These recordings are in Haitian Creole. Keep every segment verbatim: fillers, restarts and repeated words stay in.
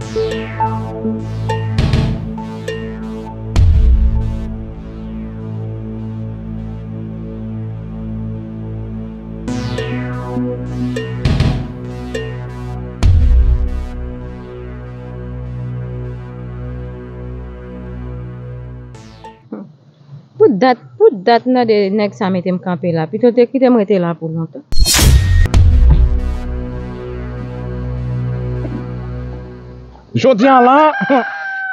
Pou dat, pou dat m tande nèg sa mete m kanpe la, pito te kite m rete la pou lontan. Jodi a la,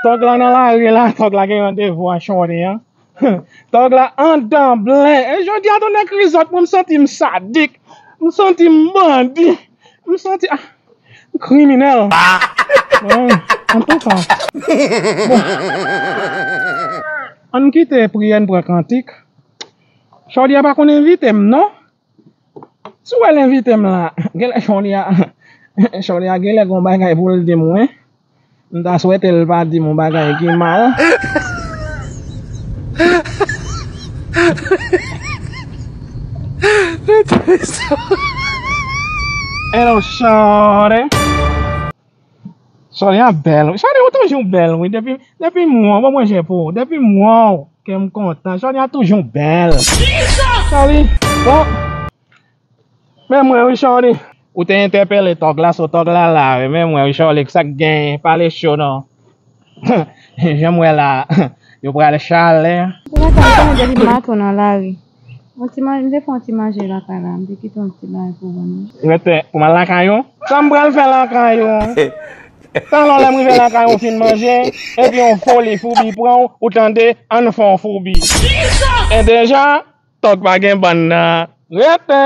tòg la nan lari la, tòg la gen randevou a Shorty an. Tòg la anndan blen. E jodi a, tonnè krizòt, mwen, m santi m sadik. M santi m bandi. M santi, ah, m kriminèl. Bon, antouka. Bon. Ann kite priyè, n pran kantik. Shorty a pa konn envite m, non? Si w wè l envite m la, genlè Shorty a, Shorty a genlè gon bagay pou l di m, wi. M ta swete l pa di m yon bagay ki mal. Hello, Shorty. Shorty a bèl, wi. Shorty, ou toujou bèl, wi. Depi, depi m wè w, bon, mwen je pou ou. Depi m wè w, kè m kontan. Shorty a toujou bèl. Shorty, bon. Men mwen, wi, Shorty. Ou te entèpele tòg la, so tòg la la, wi. Men mwen, wi, Shorty, sa k genyen, pale cho non. Jan m wè la, yo pral chalè. Ou lakay, ou konnen depi maten w nan lari. Yon ti manje, m te fè yon ti manje lakay la, m te kite yon ti bagay pou ou manje. Rete, pou m al lakay ou? Sa m pral fè lakay ou? Talè lè m rive lakay ou fin manje, epi yon foli foubi pran w, ou tande, ann fè yon foubi. E deja, tòg pa gen bann nan. Rete!